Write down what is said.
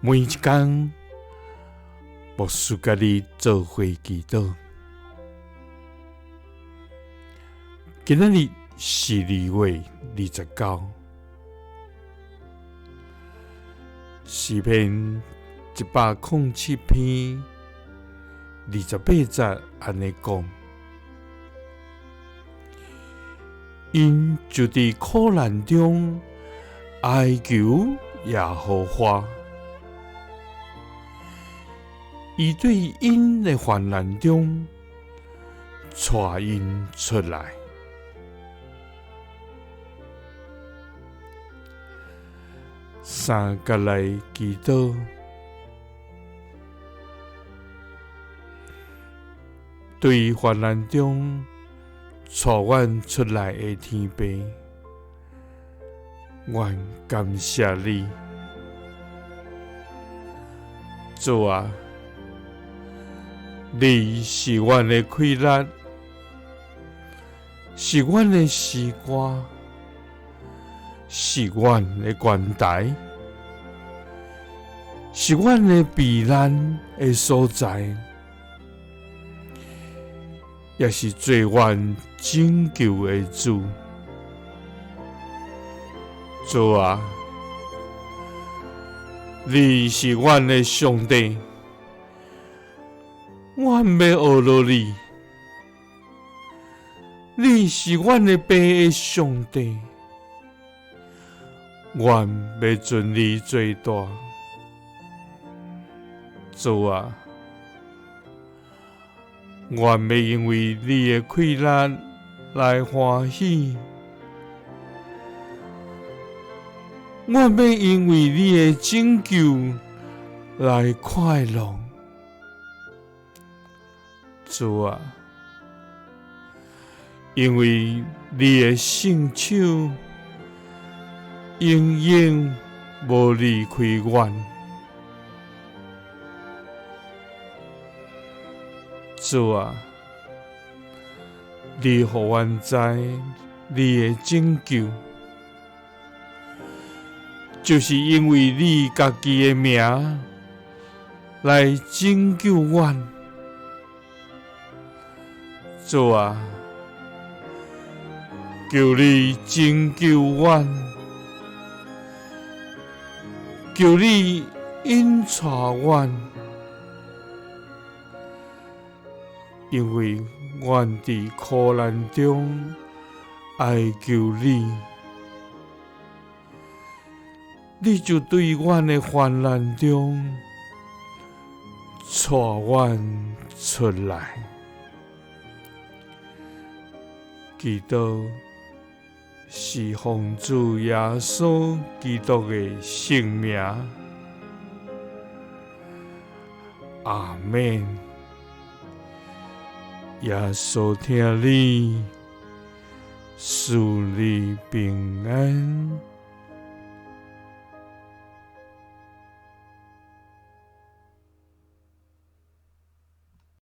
每一工，牧師佮你做伙祈禱。今仔日是2月29，詩篇107篇28節按呢講：𪜶就佇苦難中哀求耶和華，伊對𪜶的患難中帶𪜶出來。三佮來祈禱，對患難中帶阮出來的天父，阮感謝你，主啊，你是阮的氣力，是阮的詩歌，是阮的懸台，是阮的避難的所在，也是做阮拯救的主。主啊，你是阮的上帝，阮欲學落你。你是阮的爸的上帝，阮欲尊你做大。主啊，阮欲因為你的氣力來歡喜，阮欲因為你的拯救來快樂。主啊，因為你的聖手永遠無離開阮。主啊，你予阮知你的拯救，就是因為你家己的名來拯救阮。主啊，求你拯救阮，求你引帶阮，因為阮佇苦難中哀求你，你就對阮的患難中帶阮出來。祈禱是奉主耶穌基督的聖名，阿們。耶穌疼你，賜你平安。